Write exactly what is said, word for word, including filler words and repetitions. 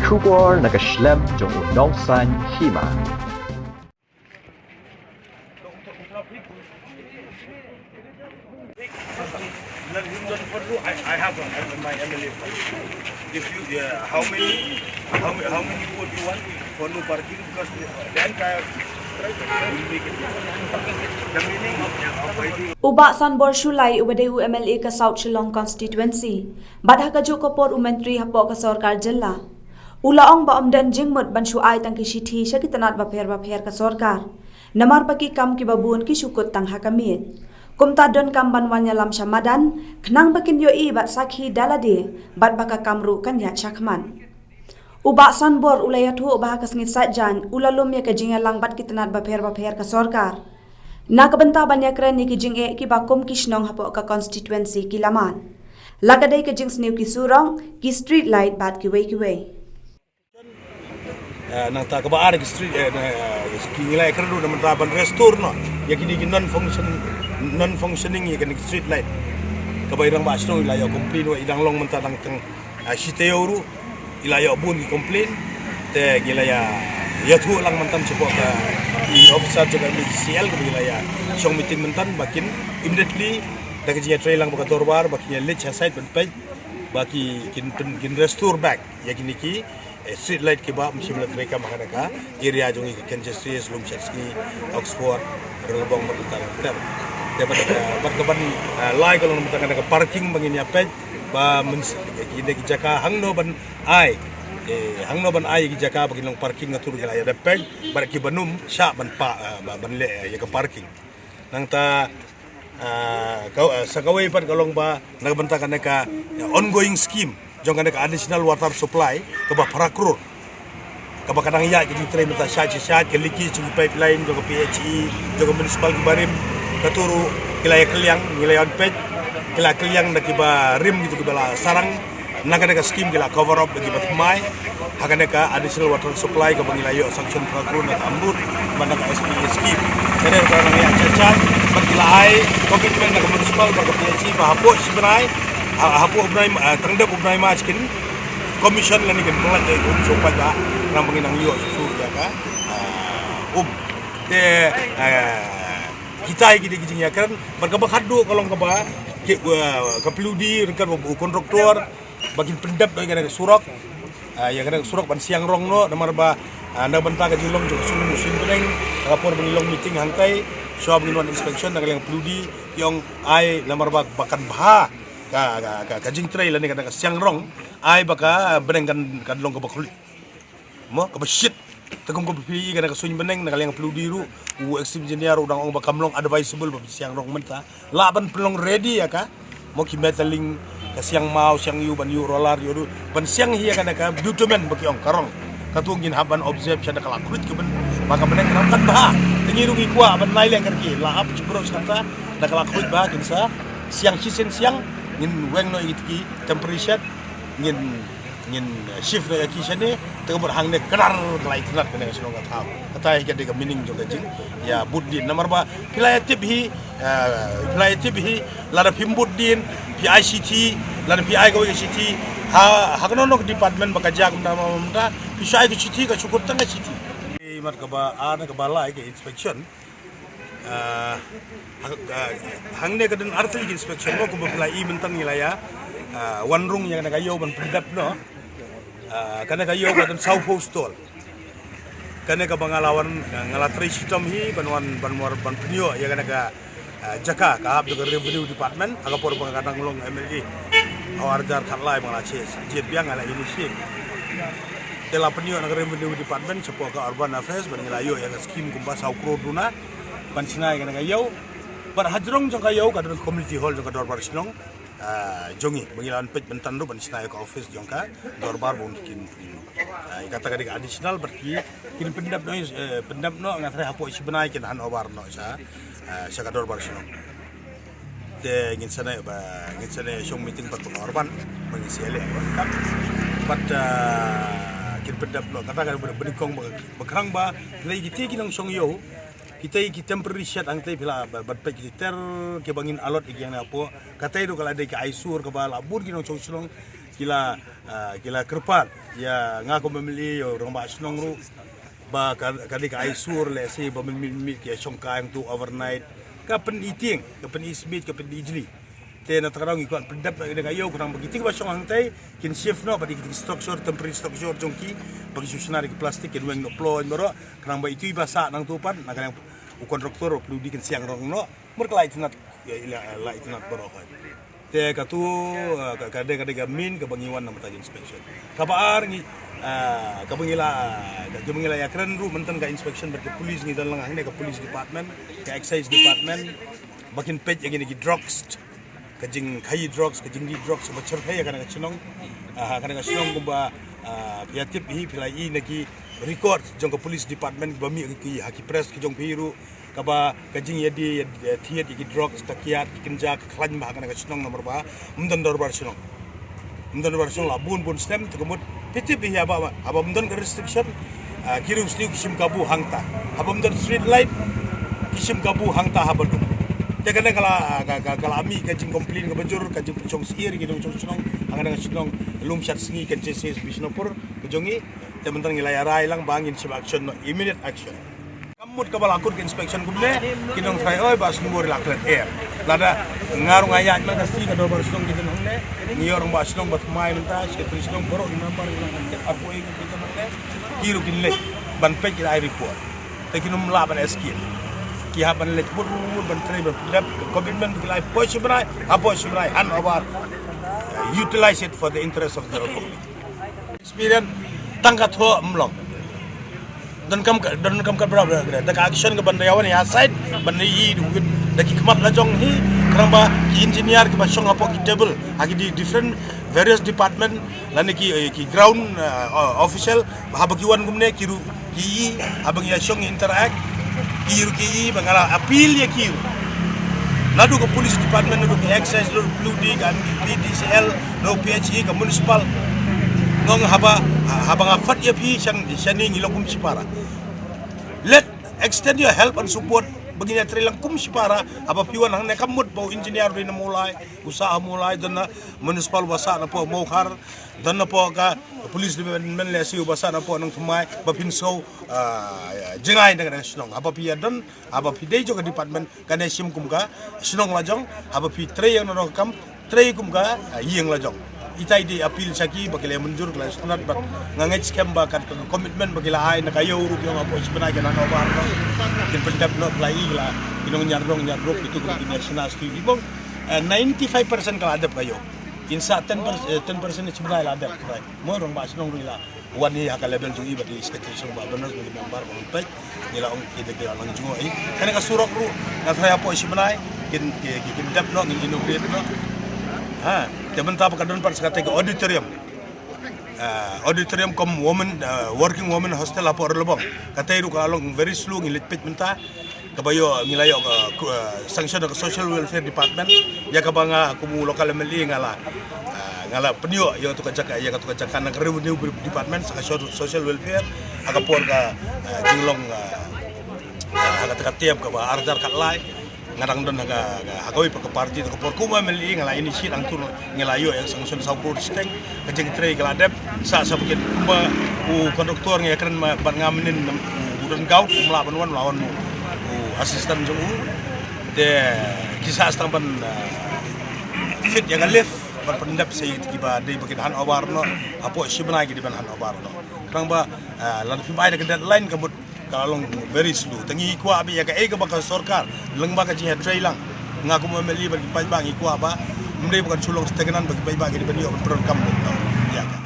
Khubor na ka shlem jong u nongsan hima. Let him not for you. I, I have a, my M L A. If you, uh, how many, how many, how many vote you want for no parking? Because the, the entire will make it. The meaning of, of I D. U Bah Sanbor Shullai uba dei u M L A ka South Shillong Constituency bad ha kajuh ka por u Myntri hapoh ka Sorkar Jylla, u la ong ba ym don jingmut ban shu ai tang ki shithi sha ki tnat bapher bapher ka sorkar, namar ba ki kam kiba bun ki shu kut tang ha ka miej. Kumta donkam ban wan ïalam sha madan khnang ba kin ïohi bad sakhi da lade bad ba ka kam ruh kan ïaid shakhmat. U Bah Sanbor u la ïathuh ba ha ka sngi Saitjaiñ u la lum ïa ka jingïalang bad ki tnat bapher bapher ka sorkar na ka bynta ban ïakren ïa ki jingeh kiba kum ki shnong hapoh ka constituency ki la mad, la ka dei ka jingsniew ki surok, ki street light bad kiwei kiwei. Nangta kaba ar ki street, ki ngi la ïakren ruh na mynta ban restore noh ïa kine ki non function, non functioning ïa kine ki street light kaba i rangbah shnong i la ïoh complain, i dang long mynta dang tang shi taïew ruh i la ïoh bun ki complain. Te ngi la ïa ïathuh lang mynta shapoh ka i officer jong ka M H C L kaba ngi la ïa shong meeting mynta ba kin immediately da ka jingïatreilang bad ka dorbar ba kin ïa leit sha site ban peit ba ki kin restore back ïa kine ki street light kiba ym shym la treikam ha kane ka area jong ngi ka Kynshasris, Lumshyidsngi, Oxford, Rangbong bad Uttar Uttar. Te bad ka ban lai ka long mynta kane ka parking ba ngin ïa peit ba kine ki jaka hangno ban ai, hangno ban ai ki jaka ba kin long parking, nga tur ki la ïa dep peit bad kiba nym shah ban pa ban leh ïa ka parking. Nangta sa kawei pat ka long ba na ka bynta kane ka ongoing scheme jong kane ka additional water supply kaba phra klur kaba ka dang ïaid ka jingtrei mynta shait shait, ka leakage jong ki pipeline jong ka P H E, jong ka municipal kiba rim, ka tur ruh ki la ïa kylliang, ngi la ïa peit, ki la kylliang da kiba rim kito kiba la sarang. Na kane ka scheme ki la cover up da kiba thymmai ha kane ka additional water supply kaba ngi la ïoh sanction phra klur na ka AMRUT bad na ka S P A scheme. Kane ka nang ïa chachat bad ki la ai commitment na ka municipal bad ka P H E ba hapoh shi bnai, hapoh u bnai, tang dep u bnai March kin commission lane kin pynlait ïa ka um sha u paidbah khnang ba ngin nang ïoh shuh shuh ïa ka um. Te kita hi ki dei ki jingïakren bad kaba khatduh ka long kaba ka pylli ryngkat bad u kontraktor ba kin pyndep noh ïa kane ka surok, ïa kane ka surok ban siang rong noh namar ba na bynta ka jinglong jong ka suiñ bneng, ha ka por ba ngi long meeting hangtai shuwa ba ngin wan inspection na ka liang pylli ki ong ai namar ba kan bha ka jingtrei lane kane ka siang rong, ai ba ka bneng kan long kaba khluit. Mo kaba shit. Te kum kaba phi i kane ka suiñ bneng na ka liang pylli ruh u ex engineer u dang ong ba kam long advisable ba phi siang rong mynta. Lah ban pynlong ready ïa ka. Mo ki metalling, ka siang maw, siang ïew ban ïuh roller ïoh ruh ban siang hi ïa kane ka bitumen ba ki ong ka rong. Katu ngin hap ban observe sha da ka la khluit ka bneng ba ka bneng ka long kan bha. Te ngi ruh ngi kwah ban nai leh kyrkieh la ap chi bro sha kata da ka la khluit ba kin sa siang shisien siang ngin weng noh ïa ki temporary shed ngin ngin shift na ki shane te ka mut hangne kdar ka la itynnad kane ka shnong ka thaw. Kata hi ka dei ka meaning jong ka jing ïa bud dien namar ba phi la ïa tip hi, phi la ïa tip hi lada phim bud dien phi ai shithi lada phi ai kawei ka shithi ha ha kano kano ka department ba ka jia kumta kumta phi shu ai ka shithi ka shu kut tang ka shithi. Mat kaba ar ne kaba lai ka inspection. Hangne ka don artylli ki inspection mo kumba phi la i mynta ngi la ïa wan rung ïa kane ka ïew ban pyndep noh. Kane ka ïew ka don saw phew stall. Kane kaba nga la wan nga la trei shitom hi ban wan ban wan ban pynïoh ïa kane ka jaka ka hap jong ka revenue department ha ka por ba nga dang long M L A. Ha u arhajar khatlai ba nga la shim jied biang nga la initiate. Te la pynïoh na ka revenue department shapoh ka urban affairs ban ngi la ïoh ïa ka scheme kumba saw klur duna ban shna ïa kane ka ïew. Bad hajrong jong ka ïew ka don community hall jong ka dorbar shnong jong ngi ba ngi la wan peit mynta ruh ban shna ïa ka office jong ka dorbar ba un kin ïa kata ka dei ka additional bad ki kin pyndep noh pyndep noh nga tharai hapoh shi bnai kin hand over noh sha sha ka dorbar shnong. Te ngin sa nai ba ngin sa nai shong meeting pat pynurban ba ngin sa leh ba kat pat kin pyndep noh kata ka ba nyngkong ba khrang ba lei kiti ki nongshong ïew. Kita ki temporary shed hangtei phi la ban peit ki ter kiba ngin allot ïa ki hangne hapoh. Katei ruh ka la dei ka aisur kaba la bun ki nongshong shnong Ki la, ah, ki la kyrpad ïa nga kum M L A, ïa u rangbah shnong ruh, ba ka, ka dei ka ai sur lehse ba mynmiet mynmiet ki ïa shong kai hangto overnight. Ka pyni tieng, ka pyni smit, ka pyni jli. Te na kata ka daw ngi kwah pyndep na ka ïew, khnang ba kito kiba shong hangtai kin shift noh, bad ïa kito ki structure, temporary structure jong ki, ba ki shu shna da ki plastik, kin weng noh ploh baroh, khnang ba ito iba sah nangto pat, na ka liang u contractor, u pynlong, kin siang rong noh. Mut ka la itynnad, ïa, ïa, la itynnad baroh. Te kato, ah, ka, ka dei, ka dei ka main kaba ngi wan na ka bynta ka inspection. Kaba ar ngi, ah, kaba ngi la, kaba ngi la ïakren ruh mynta ka inspection bad ka police, ngi don lang hangne ka police department, ka excise department, ba kin peit ïa kine ki drugs, ka jingkhaïi drugs, ka jingdih drugs, ba shyrkhei ïa kane ka shnong, ah, kane ka shnong kumba, ah, ïa tip hi, phi la i na ki record jong ka police department, ba mih ki ha ki press ki jong phi ruh, kaba ka jingïadie, ïa, ïa thied ïa ki drugs, ka kiad, ki kynja, ka khlaiñ bha ha kane ka shnong namar ba ym don dorbar shnong. Ym don dorbar shnong la bun bun snem, te ka mut phi tip hi haba, haba ym don ka restriction, ah, ki riewstad ki shim kabu hangta. Haba ym don street light, ki shim kabu hangta haba dum. Te kane ka la, ka, ka, ka la mih ka jingcomplain kaba jur, ka jingpynshong syier ïa ki nongshong shnong ha kane ka shnong Lumshad Sngi, constituency Bishnupur ka jong ngi. Te mynta ngi la ïa rai lang ba ngin shim action noh, immediate action. Kam mut kaba la kut ka inspection kumne, ki nongtrai oi ba sngewbha la klet er. Lada nga ruh nga ïaid man ka sngi, ka dorbar shnong ki don hangne, ngi ïoh rangbah shnong ba thymmai mynta, secretary shnong baroh, ki member, ki la klet, hapoh ïing ki don hangne, ki ruh kin leit ban peit, ki la ai report. Te kin ym lah ban escape. Ki hap ban leit wut wut, ban trei, ban pyndep, commitment ki la ai hapoh shi bnai, hapoh shi bnai, hand over, uh, utilize it for the interest of the republic. Experience tang ka thoh ym long. Donkam ka, donkam ka bra bra bra. Da ka action ka ban da ïa wan ïa side, ban da i du wit. Da ki khmat la jong hi, khnang ba ki engineer kiba shong hapoh ki table ha ki di-, different various department, lane ki, eh, ki ground, eh, o-, official, haba ki wan kumne ki ruh ki i, haba ngi ïa shong interact, ki ruh ki i, ba nga la appeal ïa ki ruh. Naduh ka police department, naduh ka excise, naduh ka P D C L, naduh P H E, ka municipal. Nga ong haba, haba nga fat ïa phi shang, shane ngi long kum shipara. Let extend your help and support, ba ngin ïa trei lang kum shipara, haba phi wan hangne kam mut ba u engineer u dei na Mawlai, u sah ha Mawlai, don na municipal ba sah na poh Mawkhar, don na poh ka police department lehse uba sah na poh Nongthymmai, ba phin sngew, ah, ïa, jngai na ka shnong. Haba phi ïa don, haba phi dei jong ka department, kane shim kum ka shnong la jong, haba phi trei ïa kano kano ka kam, trei kum ka, ah, ïing la jong. Ita i dei appeal sha ki ba ki la mynjur, ki la sngewtynnat, bad nga ngeit skhem ba kat ka commitment ba ki la ai na ka ïew ruh, ïong hapoh shi bnai, ki nang handover noh, kin pyndep noh, ki la i, ki la, ki nong Ñiar Dong, Ñiar Dong, kito ki nong Ñiar Sna, ki bong, eh, ninety-five percent ka la dep ka ïew. Kin sa ten percent, eh, ten percent shi bnai la dep, right. Mo rangbah shnong ruh i la wan hi ha ka level jong i, bad i secretary shnong, ba donors, ba ki member, ba peit, ngi la ong ki da ki la nang jngoh hi. Kane ka surok ruh nga tharai hapoh shi bnai kin, ki, ki, kin dep noh, ngin inaugurate noh. Ha, te mynta ba ka don pat sa kata ka auditorium. Ah, auditorium cum women, ah, working women hostel hapoh Rilbong. Kata ruh ka la long very slow, ngi leit peit mynta. Kaba ïoh, ngi la ïoh ka, ku, ah, sanction ka Social Welfare Department. Ïa kaba nga kum u local M L A nga la, ah, nga la pynïoh ïa katu ka jaka, ïa katu ka jaka na ka Revenue Department, sa ka so-, Social Welfare, ha ka por ka, ah, jinglong, ah, ah, ha kata ka term kaba ar hajar khatlai. Nga dang don ha ka, ha kawei pat ka party, ha ka por kum u M L A nga la initiate hangto, ngi la ïoh ïa ka sanction saw klur shiteng. Ka jingtrei ka la dep, sa, sa ba kin kumba u contractor ngi ïakren ma, bad nga mynnin, u don gout, um lah ban wan, la wan u assistant jong u. Te ki sah tang ban, ah, fit ïa ka lift, ban pyndep sa ïa kiba dei ba kin handover noh, hapoh shi bnai ki dei ban handover noh. Khnang ba, ah, lada phim ai da ka deadline ka mut ka la long very slow. Te ngi kwah ba ïa kaei kaba ka sorkar, lyngba ka jingïatrei lang, nga kum u M L A bad ki paidbah ngi kwah ba ym dei ba kan shu long stagnant, ba ki paidbah ki dei ban ïoh ban pyndonkam. Ïa ka.